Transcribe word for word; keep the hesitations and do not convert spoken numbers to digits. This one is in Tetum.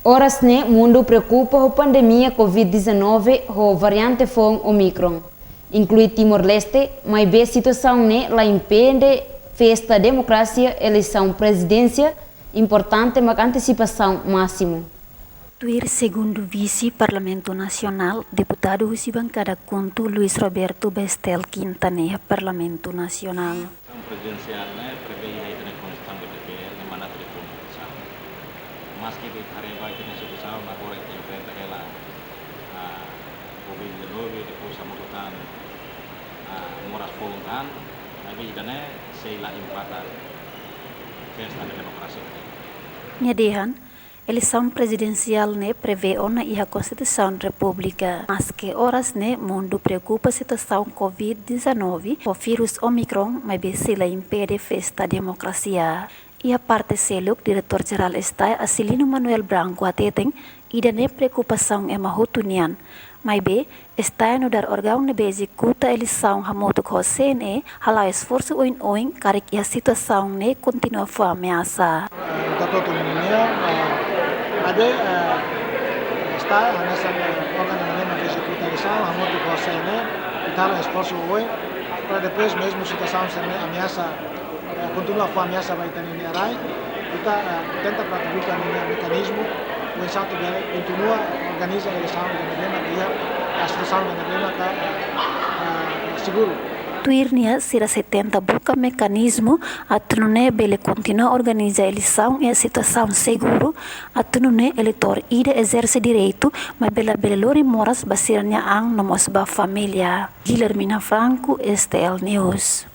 Oras ne'e mundu preokupa ho pandemia covid dezanove ho variante foun Omicron, inklui Timor-Leste, maibé situasaun ne'e la impede festa demokrasia, eleisaun prezidénsia importante mak antesipasaun másimu. Tuir segundu vise Parlamentu Nasionál, deputadu husi bankada KHUNTO, Luis Roberto Baestel, kinta ne'e iha Parlamentu Nasionál. Eleisaun prezidénsia ne'e prevee iha ita-nia Konstituisaun B T P ne'e mandatu de konstituisaun. Maske ita haree ba ita-nia situasaun agora ita enfrenta hela, ah, covid dezanove, depois hamutuk tan, ah, moras foun tan, maibé ida-ne'e sei la impakta festa de demokrasia. Nia dehan, eleisaun prezidénsia ne'e prevee ona iha Konstituisaun Repúblika. Maske oras ne'e mundu preokupa situasaun covid dezanove ho vírus Omicron, maibé sei la impede festa demokrasia. Iha parte seluk, Diretór Jerál STAE, Acilino Manuel Branco, hateten, ida-ne'e preokupasaun ema hotu nian. Maibé, STAE nu'udar órgaun ne'ebé ezekuta eleisaun hamutuk ho C N E, hala'o esforsu oin-oin karik iha situasaun ne'e kontinua fó ameasa. Ita hotu ninia, eh, maibé, eh, STAE hanesan, eh, órgaun ne'ebé ezekuta eleisaun hamutuk ho C N E, ita halo esforsu oin, para depois mezmu situasaun sira-ne'e ameasa, eh, kontinua fó ameasa ba ita-nia rai, ita, eh, tenta para buka ninia mekanizmu, oinsá atu bele kontinua organiza eleisaun ida ne'ebé mak iha, eh, situasaun ida ne'ebé mak, eh, eh, seguru. Tuir nia, sira sei tenta buka mekanizmu atu nune'e bele kontinua organiza eleisaun iha situasaun seguru, atu nune'e eleitór ida ezerse direitu, maibé labele lori moras ba sira-nia an no mós ba família. Guilhermina Franco, STL News.